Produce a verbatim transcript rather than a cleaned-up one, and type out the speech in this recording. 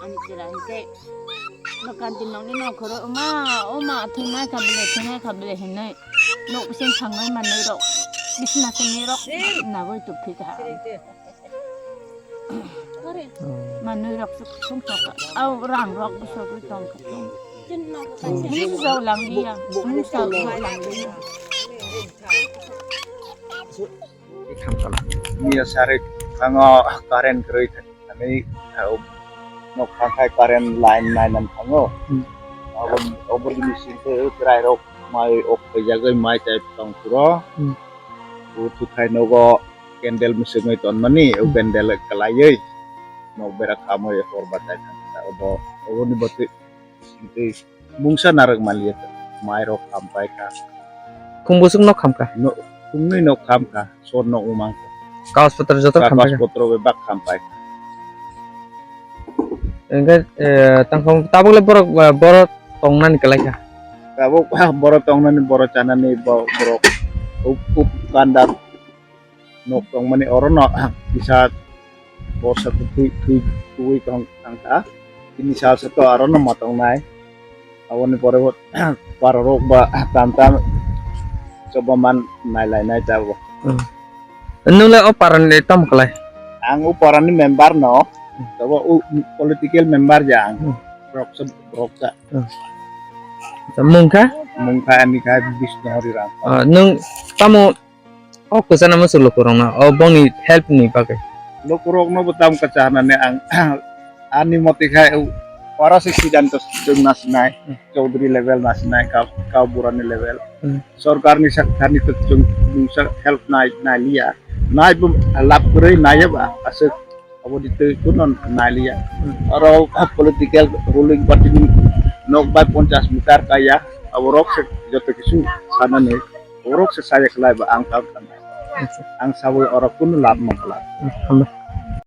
Ani chwrai hwnkhe, no kanti nokni nokhoro, "Oma, oma, thwngnaikha bwle, thwngnaikha bwle," hinwi nok bising thangnai manwirok, bisna swnirok nabwi tubphikha. Manwirok suk sung tongkha. Au rangrok bwsogwi tongkha. Himjok langlia, himjok langlia. Miya sari thango current kwrwi thani, nok thangkhai current line nainan thango. Hmm. Abo, abo bini singkhe chwrairok mai ok khaijagwi mai chai tong phuro. Hmm. O thuthai nogo candle mwswngwi tonmani, o Hmm. candle kwlaiwi nok bera khamwi hor batai thangkha. Obo, oboni bwtwi singtwi mungsa narwk manliya, mairok khampai kha. Khung bwswk nok khamkha? No, khungnwi nok khamkha, sor nok umang kha. Kagoj potro joto khampai kha? Kagoj potro bai bak khampai kha. Hwnkhe, eh, tangkhung tabukle borok, eh, borok tongnani kwlai kha? Tabuk, borok tongnani, borok chanani, bo-, borok up, up kanda. Nok tongmani orono kisa borsa twi twi twi tong tangkha. Tini salsa to arono ma tongnai. Aboni pore bo pararok ba tam tam choba man nai lai nai ta bo. Hmm. Nwng le o parani tamo kwlai? Ang o parani member no. Hmm. Tabo o political member ja ang. Hmm. Rok sa, rok sa. Hmm. Mungkha? Mungkha ani kha Bisnu Hari Ram. Ah, nwng tamo O kwchana muchuk lukurokno, o bongni help ni bagwi. Lukurokno bo tam kwcha hwnani ang ani moti khai oro se siddhanto chwng nasinai, Chaudhary level nasinai, kau, kau burani level. Hmm. Sorkarni sak thani to chwng mungsa help nai, nai liya. Nai bo lab kwrwi nai ba aswk. Abo di twi kuno naliya. Hmm. Oro political ruling party ni nok bai ponchash meter kaya. Abo rok se joto kisu sanani. Abo rok se saya khlai ba ang kam sanai. Acha. Ang sabui oro kuno lab ma khlai. Hmm, hambai.